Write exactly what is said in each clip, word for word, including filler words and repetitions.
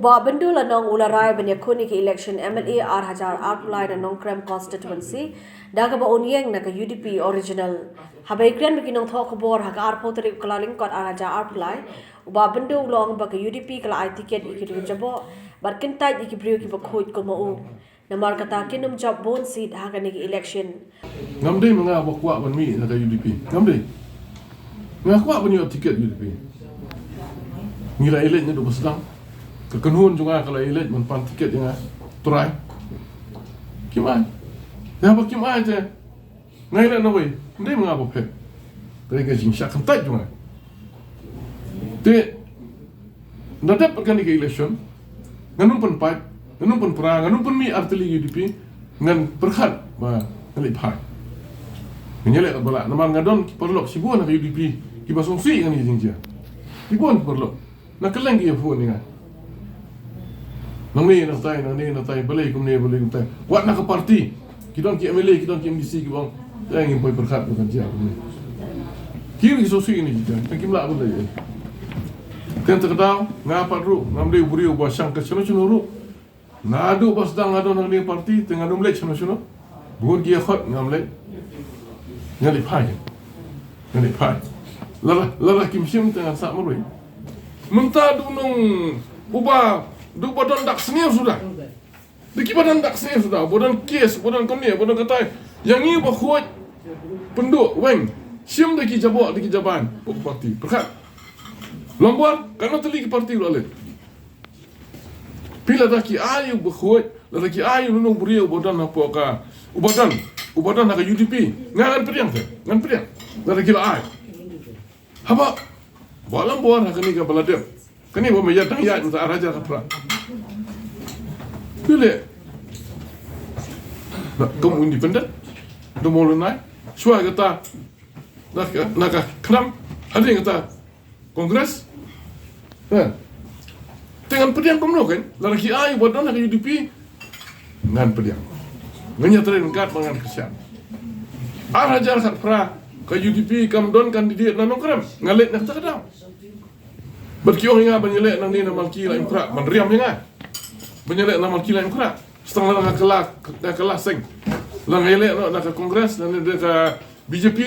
Bah Byndu Lanong u la rai ban ïakhun ïa ka election M L A ar hajar arphew lai na Nongkrem constituency da kaba un ïeng na ka U D P original. Haba ïakren bad ki nongthoh khubor ha ka arphew tarik u Kyllalyngkot ar hajar arphew lai, u Bah Byndu u la ong ba ka U D P ka la ai tiket ïa ki riew jaboh bad kyntait ïa ki briew kiba khuid kum u. Namar kata kin ym jop bun seat ha kane ka election. Ngam dei ma nga ba kwah ban mih na ka U D P. Ngam dei. Nga kwah ban ïoh tiket U D P. Ngi la elect naduh ba sdang. Ka kynhun jong nga ka la elect ban pan tiket ïa nga. Trai. Kim ai. Ïa ba kim ai te. Nga elect na wei. Ngam dei ma nga ba phet. Ka dei ka jingshah kyntait jong nga. Te, na dep kane ka election, ngan ym pynpait, ngan ym pynpra, ngan ym pynmih ar tylli U D P, ngan pyrkhat ba ngan leit phai. Ngan ïaleh katba lah, namar nga don ki paralok shibun na ka U D P, kiba sngewsih ïa kane ka jingjia. Shibun ki paralok. Na kylleng ki ïa phone ïa nga. Nangne natai, nangne natai, balei kumne, balei kumtai. Wat na ka party. Ki don ki M L A, ki don ki M D C, kiba ong. Te ngim poi pyrkhat ba kan jia kumne. Ki ri ki sngewsih ïa kane ka jingjia. Te kim lah ban leit. Te kata ka daw, nga pat ruh, ngam dei u briew ba shang ka shano shano ruh. Naduh ba sdang nga don hangne party, te ngan ym leit shano shano. Bun ki ïa khot ngam leit. Ngan leit phai. Ngan leit phai. Lada, lada kim shim te ngan sah marwei. Mynta du nong uba, du ba don dak sniew suda. Du kiba don dak sniew suda, ba don kes, ba don kane, ba don katai. Ïa ngi ba khuid pynduh weng. Shim da ki jaboh, da ki jaban. Pok party. Pyrkhat. Lambor, katno tylli ki party u la leit. Phi lada ki ai u ba khuid, lada ki ai u nong briew uba don hapoh ka, uba don, uba don ha ka U D P. Nga ngan pdiang te, ngan pdiang. Lada ki la ai. Haba, ba la bor ha kane kaba la dep. Kane ba me ïa dang ïa mynta ar hajar ka phra. Phi leh. Na, kum u independent. Da mawlynnai. Shuwa kata. Na ka, na ka khnam. Hadien kata. Congress. Ha. Te ngan pdiang kumno kan? Lada ki ai u ba don ha ka U D P. Ngan pdiang. Ngan ïatrei ryngkat bad ngan kyrshan. Ar hajar khatphra ka U D P kam don candidate na Nongkrem. Nga leit na kata ka daw. Bad ki ong ïa nga ban ïaleh nangne na Malki Laitumkhrah ban riam ïa nga. Ban ïaleh na Malki Laitumkhrah. Sa tang lada nga kylla, nga kylla seng. Lada nga ïaleh noh na ka Congress, lane da ka B J P,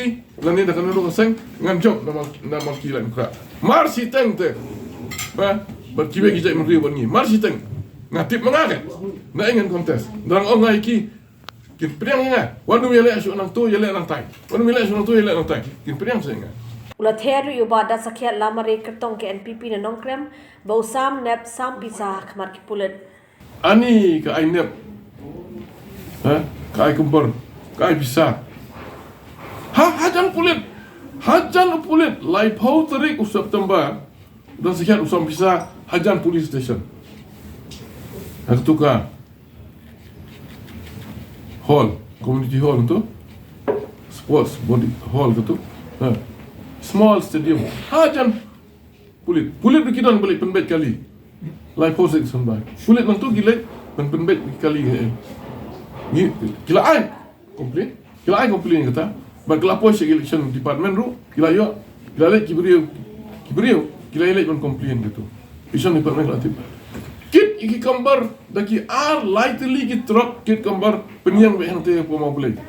lane da kano kano ka seng, ngan jop na Mal-, na Malki Laitumkhrah. Mar shiteng te. Ba, bad kiwei ki jaitbynriew bad ngi. Mar shiteng. Nga tip ma nga kan. Na ïa ngan contest. Dang ong nga ïa ki. Kin pdiang ïa nga. Wat nym ïaleh shuh nangto, ïaleh nangtai. Wat nym ïaleh shuh nangto, ïaleh nangtai. Kin pdiang shuh ïa nga. U la ther ruh ïa u Bah Dasakhiat Lamare kyrtong ka N P P na Nongkrem, ba u sam nep sam pisa ha khmat ki pulit. Ani ka ai nep. Ha? Ka ai kymbar. Ka ai pisa. Ha, hajan pulit. Hajan u pulit. Laiphew tarik u September. Dasakhiat u sam pisa. Hajan police station. Ha katu ka hall. Community hall tu. Sports body hall katu. Ha. Small stadium. Hajan Pulit. Pulit ruh ki don ba leit pynbeit kali. Lai post election bai. Pulit nangtu ki leit pyn pynbeit kali. Ngi, ki la ai complain. Ki la ai complain kata. Bad ki la poi sha election department ruh. Ki la ïoh. Ki la leit ki briew. Ki briew. Ki la leit ban complain katu. Election department ki la tip. Kit ki kambar da ki ar lai tylli ki truck kit kambar pynïeng beit hangte hapoh Mawblei.